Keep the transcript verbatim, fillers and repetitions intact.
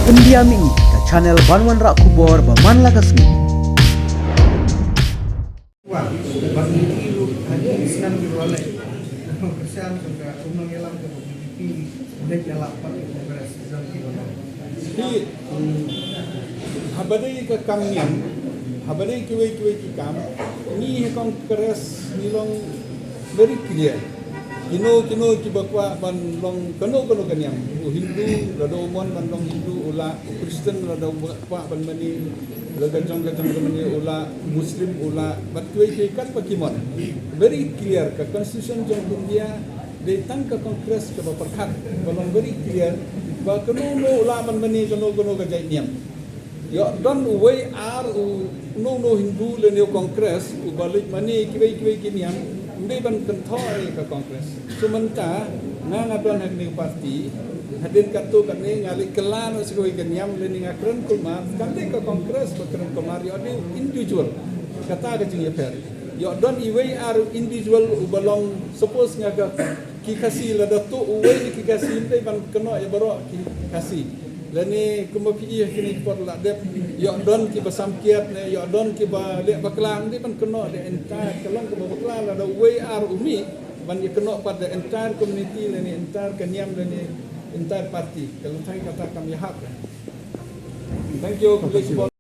Pyndiam ïa ngi ka channel ban wanrah khubor ba man la ka sngi. Hi, mm, haba dei ka kam niam, haba dei kiwei kiwei ki kam, ngi ha Congress ngi long very clear. Kino kino kiba kwah ban long kano kano ka niam, u Hindu lada u mon ban long Hindu u lah, u Christian lada u kwah ban mane la ka jong ka jong ka mane u lah, Muslim u lah, bad kiwei kiwei katba ki mon. Very clear, ka constitution jong India dei tang ka Congress kaba pyrkhat, ba long very clear ba kano kano u lah ban mane kano kano ka jait niam. Ïoh don uwei ar u, uno uno Hindu lane u Congress uba leit mane kiwei kiwei ki niam, ym dei ban kynthoh ïa ka Congress. So mynta nga, nga don ha kane ka party, hadien katto katne nga leit kylla noh sha kawei ka niam lane nga kren kulmar, kam dei ka Congress ba kren kulmar, ïoh dei individual. Kata ka jingïapher. Ïoh don iwei ar individual uba long, suppose nga ka ki Khasi, lada tuh uwei na ki Khasi, ym dei ban kynnoh ïa baroh ki Khasi. Lane kumba phi ïohi ha kine ki por la dep, ïoh don kiba samkiat ne ïoh don kiba leh bakla, ym dei ban kynnoh the entire, ka long kaba bakla lada uwei ar u mih ban ïa kynnoh pat the entire community lane entire ka niam lane entire party. Ka lynti kata kam ïa hap. Thank you.